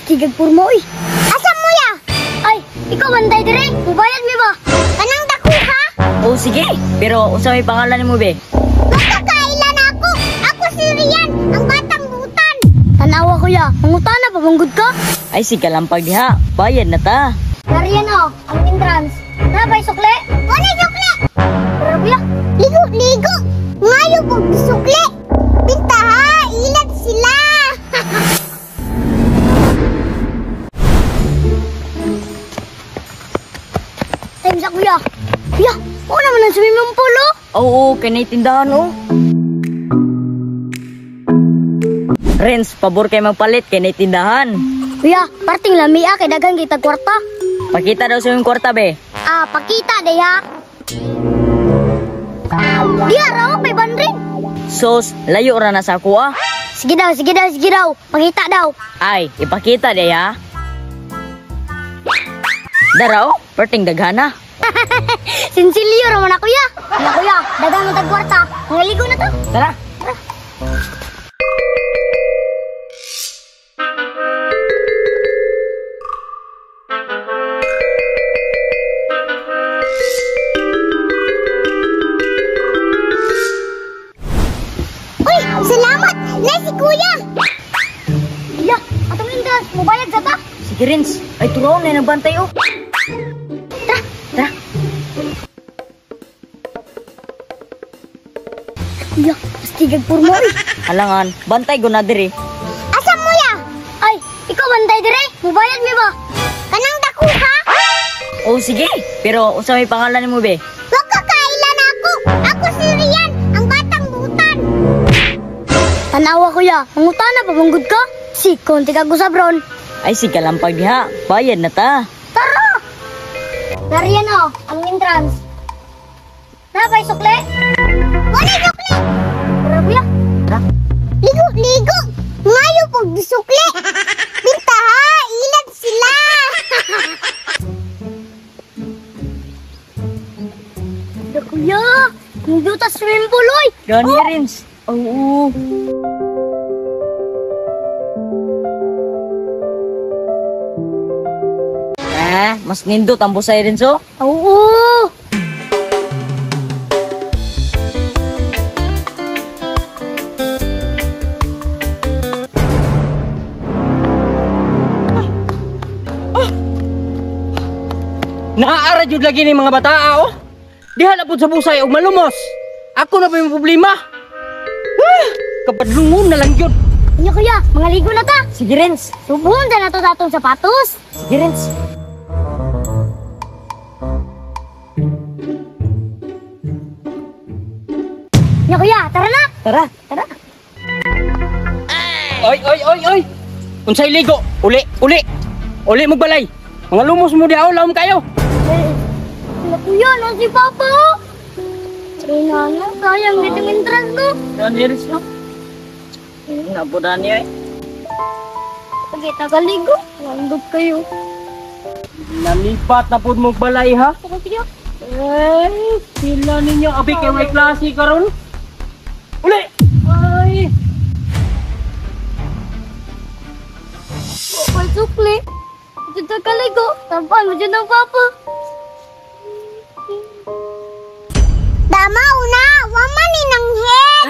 Astigag purmo oy. Asa mo ya? Ay, ikaw bantay dire. Mubayad mi ba? Kanang dako ha? Oh, sige. Pero unsa may pangalan nimo be? Magkakailan ako. Ako si Rian, ang batang butan. Tanawa kuya, mangutana pa manggod ka? Ay, sige lampag diha. Bayad na ta. Nariyan oh, ang entrance. Na bay sukle? Wala sukle. Pero kuya, ligo ligo. Ngayo kog sukle. Pinta ha, ilag sila. Time sa kuya. Kuya, una man ang swimming pool oh. Oo, kay tindahan oh. Renz, pabor kay magpalit kay tindahan. Kuya, parting lamia kay daghan kita kwarta. Pakita daw sa imong kwarta be. Ah, pakita day ha. Diya raw 500. Sos, layo ra na sa ako ah. Sige daw, sige daw, sige daw. Pakita daw. Ay, ipakita day ha. Daraw, perting daghana. Sinsilyo ra man kuya. Ana kuya, daghan man tag kwarta. Mangaligo na to. Tara. Tara. Uy, salamat! Na si kuya! Kuya, atong entrance, mubayad sa ta? Sige Renz, ay turaw na nagbantay oh. Tara! Tara! Kuya, astigag purmo eh. Halangan, bantay go na diri. Asa mo ya? Ay, ikaw bantay diri, mubayad mi ba? Kanang dako ha? Oh sige, pero unsa may pangalan nimo be? Wag ka kailan ako. Ako si Rian, ang batang butan. Tanawa kuya, mangutana pa manggod ka? Si konti ka gusab ron. Ay sige lampag diha, bayad na ta. Tara! Nariyan oh, ang entrance. Na bay sukle? Wala sukle. Tara kuya. Tara. Ligo ligo. Ngayo kog sukle. Pinta ha, ilag sila. Da kuya, nindot ta swimming pool oy. Gani oh. Renz. Oo. Eh, mas nindot ang busay rin so? Oo. Naaara jud lagi ni mga bataa oh. Diha na pud sa busay og malumos. Ako na pa yung problema. Ah, kapadlungon na lang yun. Inyo kuya, mga ligo na ta. Sige Renz. Subuhon na to sa atong sapatos. Sige Renz. Inyo kuya, tara na. Tara. Tara. Oy, oy, oy, oy. Unsay ligo? Uli, uli. Uli mo balay. Mga lumos mo diha, laom kayo. Eh, sila kuya, no si Papa oh. Ay, nana, sayang dito yung entrance no. Gani Renz no. Nabudan niyo eh. Pagkita ka ligo, nandot kayo. Nalipat na pud mo balay ha. Ako kuya. Eh, sila ninyo abi kay may klase karon. Uli. Ay. May sukli. Dito ka ligo, tampan mo dyan ang papa. Dama una, waman ni nang head.